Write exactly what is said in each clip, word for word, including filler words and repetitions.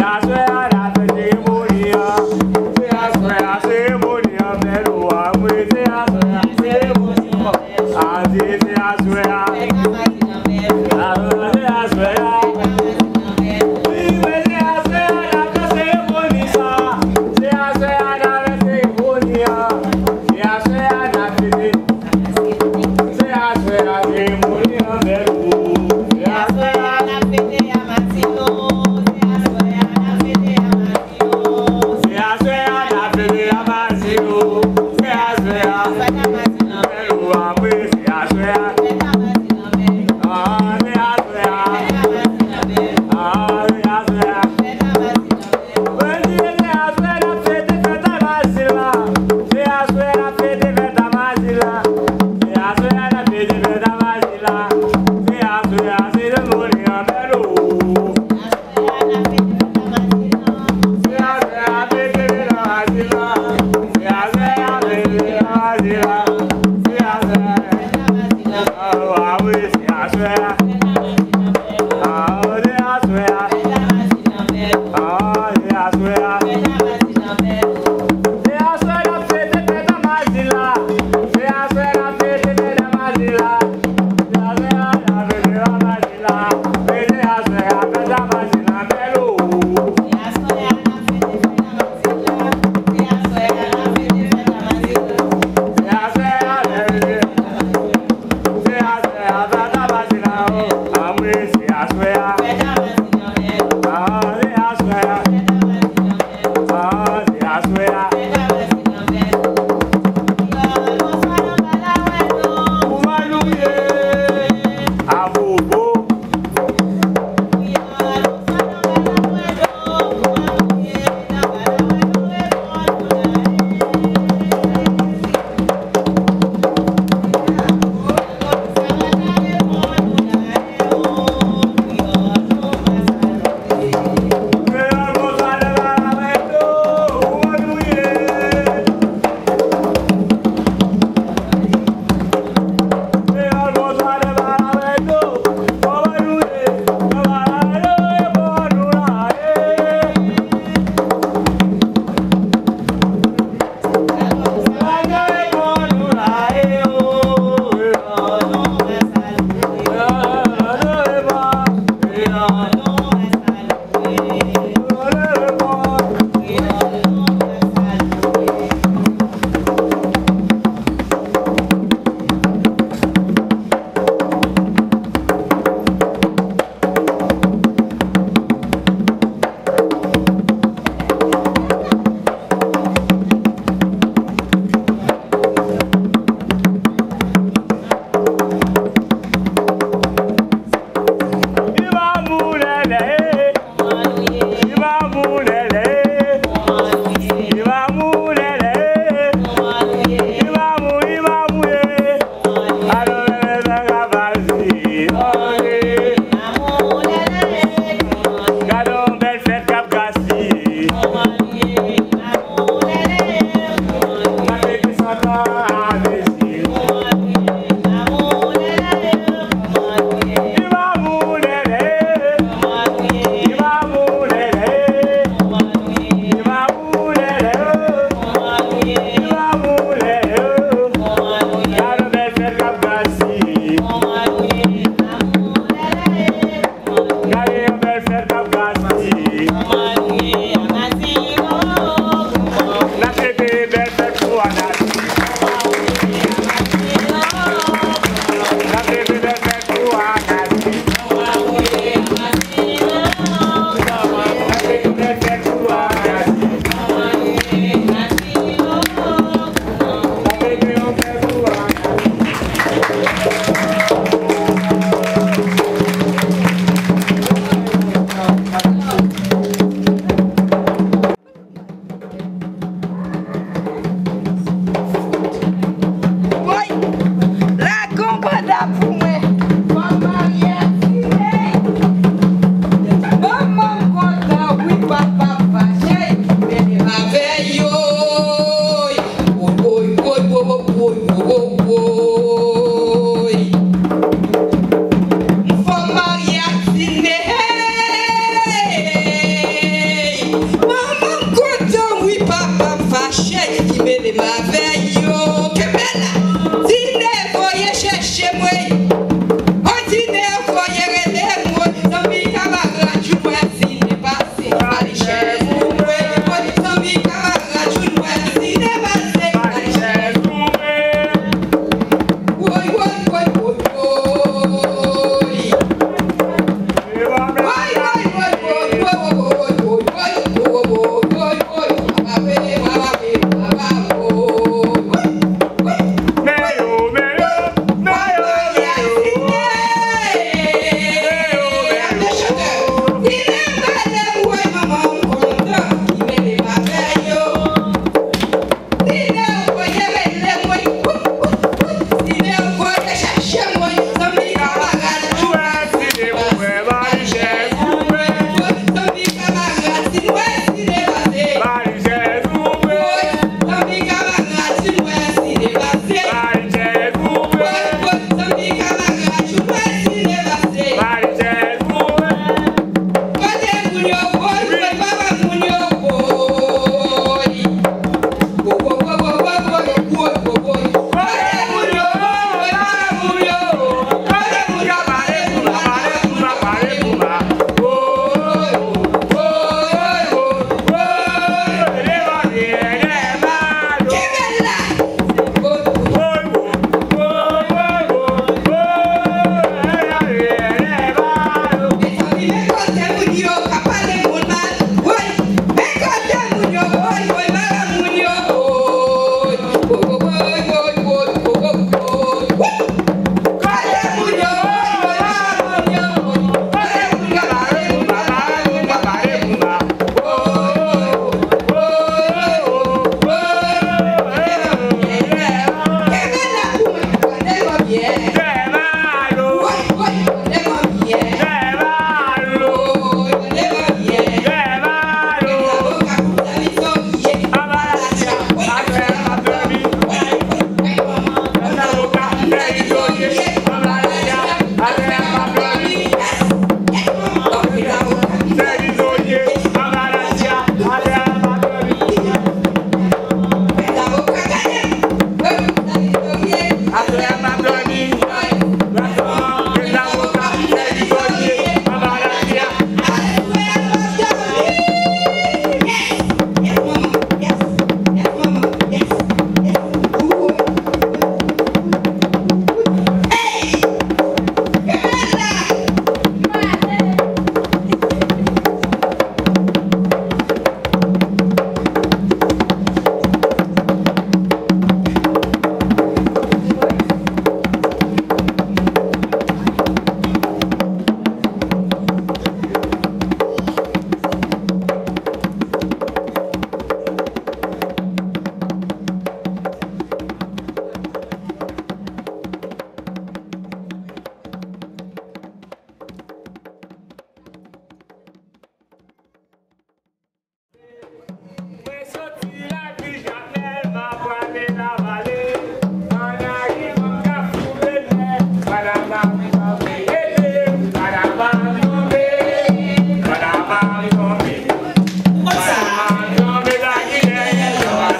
Aswè a n ap fè seremoni an. Se aswè a seremoni an fèt o. A wi, se aswè a seremoni an. A di se aswè a. A se aswè a. Wi, men se aswè a n ap fè seremoni sa. Se aswè a n ap fè seremoni an. Se aswè a n ap fete. Se aswè a seremoni an fèt o. Se aswè a n ap fete a Matino. Se aswè a n ap fete a Matino. Se aswè a n ap fete a Matino. Se aswè a. Fèt a Matino. Fèt o a wi, se aswè a. Fèt a Matino. Ah, se aswè a. Fèt a Matino. Ah, se aswè a. Fèt a Matino. Mwen di se aswè n ap fete fèt a Mazila. Se aswè n ap fete fèt a Mazila. Se aswè n ap fete fèt a Mazila. Se aswè a seremoni an fèt o. Se aswè a fete fèt a Mazila. Se aswè a fete fèt a Mazila. Se aswè a. Ah, ah, wi, se aswè a. Ah, se aswè a. Ah, se aswè a. Se aswè n ap fete fèt a Mazila. Se aswè n ap fete fèt a Mazila. Se aswè a n ap fete fèt a Mazila. Se aswè a fèt a Mazila bèl o. Se aswè a n ap fete fèt a Mazila. Se aswè a n ap fete fèt a Mazila. Se aswè a n ap fete fèt a Mazila. Se aswè a fèt a Mazila o. A wi, se aswè a. Ah, se aswè a. Ah, se aswè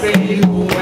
Hey,